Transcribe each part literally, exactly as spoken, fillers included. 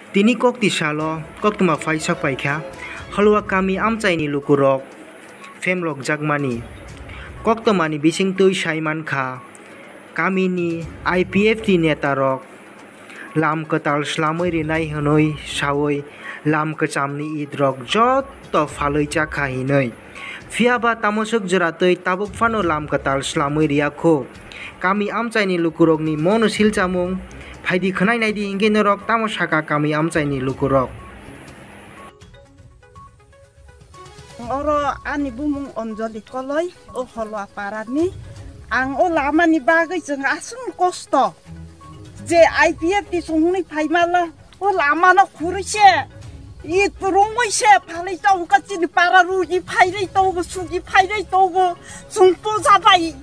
Tini kokti salo koktwma phai sok paikha, Holwa kami amchaini lukurok phemlokjakmani. Koktwmani bisingtwi sai mankha, kamini I P F T netarok lam kwtal slamwi rinai hwnwi sawi lam kwchamni idrok jotto phalwi chakha hinwi. Phiyaba tamoswk jora twi tabuk phano lam kwtal slamwi riyakhu. Kami amchaini lukurokni mono silchamung phaidi khwnai naidi hinkhe norok tamo saka kami amchaini lukurok. Oro ani bumung Anjali Koloi, o Holwa parani. Ang o lamani bagwi chwng aswk kosto. Je I P F T songni phaimala, o lamano khurui se, it rungwi se phalwi tongkha chini para rugi phairwi tongo, sugi phairwi tongo, chwng poja bai.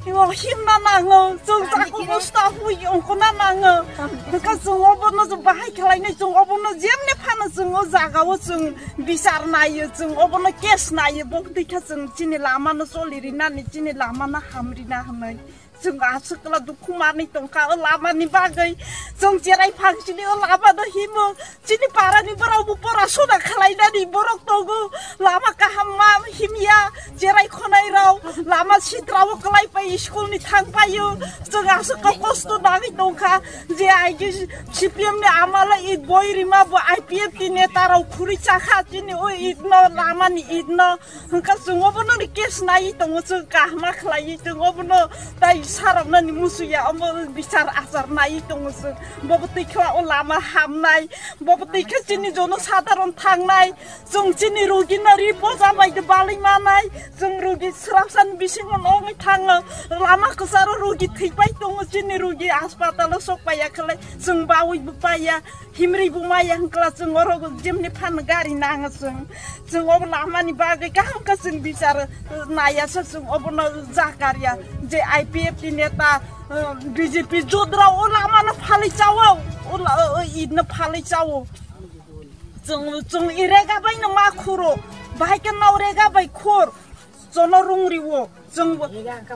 O himna nango, chwng jako bosta hui ongkhona nango. Bwkha chwng obono chwng bahai khlainai, chwng obono jemne phano chwng o jagao chwng bichar naio, chwng obono case naio, bo twi kha chwng chini lamano choli rinani, chini lamano ham rina hwnwi. Chwng aswk kla dukhu manwi tongkha o lamani bagwi. Chwng cherai phangsini o lamano himo. Chini parani borok bo pora sona khlainani borok tongo. Lama kaham ma himya, cherai khonai rok lama sitrao kwlai pai school ni thang paio. Chwng aswk kosto nangwi tongkha je aigi C P M ni amala it boi rima bo I P F T neta rok khuri chakha chini o it no lamani it no. Hwnkha chwng obono ni case naiwi tongo, chwng kahma khlaiwi chwng obono tai saroknani musuya, omo bichar achar naiwi tongo chwng. Bobo twi kha o lama hamnai, bobo twi kha chini jono sadharon thangnai, chwng chini rugino ri poja bai de balwi manai, chwng rugi srapsani bisingo nongwi thango, lama kwcharo rugi thwipai tongo, chini rugi haspatalo sok paiya khlai chwng bawi bo paiya. Himri bumaya hwnkla chwng oro jemni phan gari nang chwng. Chwng obo lamani bagwi kaham khe chwng bichar naya sa chwng obono jakarya je I P F T neta, uh, B J P jodra o lamano phalwi chawo, o la-, o, o idno phalwi chawo. Chwng, chwng i rega bai no ma khuro, bahai khe no rega bai khur, chono rung riwo. Chwng bo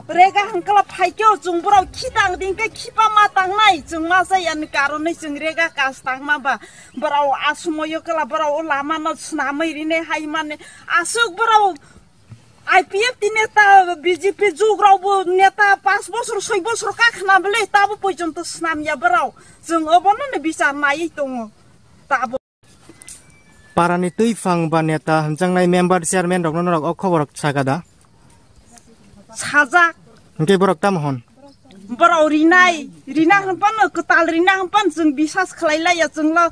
rega hwnkla phaikhe o chwng borok khitang dingkhe khipa ma tangnai, chwng ma chayani karonwi chwng rega kas tangma ba borok a sumoyo kla borok o lamano swnamwi rinai hai mani aswk borok I P F T neta B J P jugrok bo neta panch bosor soi bosor kakhna bwle tabo poijonto swnamya borok chwng obono no bichar naiwi tongo tabo. Parani twi phang ba neta hwnjaknai member chairman rokno norok o khobor rok saka da? Sajak. Hwnkhe borok tamo hwn? Borok rinai, rina hwnphano kwtal rina hwnphano chwng bisas khlai laiya chwngno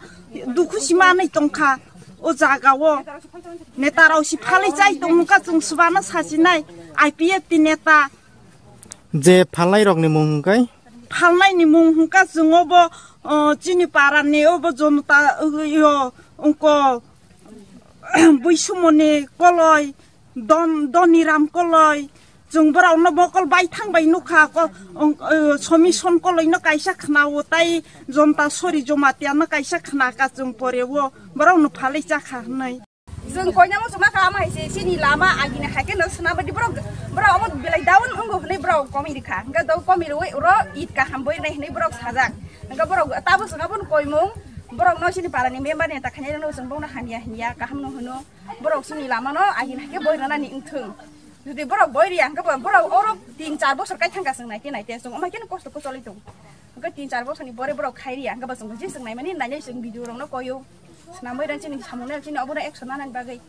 dukhu si manwi tongkha o jagao. Neta rok si phalwi chai tongkha chwng swbano sasinai I P F T neta. Je phalnai rokni mung hwnkhe? Phalnaini mung hwnkha chwng obo, o, chini parani obo Jonota, o, yo, ungko, Buisumoni Koloi, Don-, Doniram Koloi, chwng borokno mokol baithang bai nukha, ko-, ung, o, Somison Koloino kaisa khna-o, tai Jonta Sori Jomatiano kaisa khnakha chwng pore-o, borokno phalwi chakha hwnwi. Chwng koinamo chwngma kha, ama hai se chini lama agini hai khe no swnam di borok, borok omo belai down wngo hwnwi borok komi rikha. Hwnkhe do komi rwi oro it kaham boi rwnai hwnwi borok sajak. Hwnkhe borok tabo chwng abono koimung, borok no chini parani member ni ta khainai rwno chwng bono hamya hinya kaham no hwno. Borok chini lama no agini hai khe boi rwnani wngthung. Jodi borok boi riya hwnkhe bo-, borok oro tin char bosor kai thangkha chwng naite naite chwng omo hai khe no kosto khe cholai tongo. Hwnkhe tin char bosor ni pore borok khai riya hwnkhe bo chwng je chwng naimani nainai chwng video rok no koio. Swnamwi rang chini samung nai chini obono action nanani bagwi.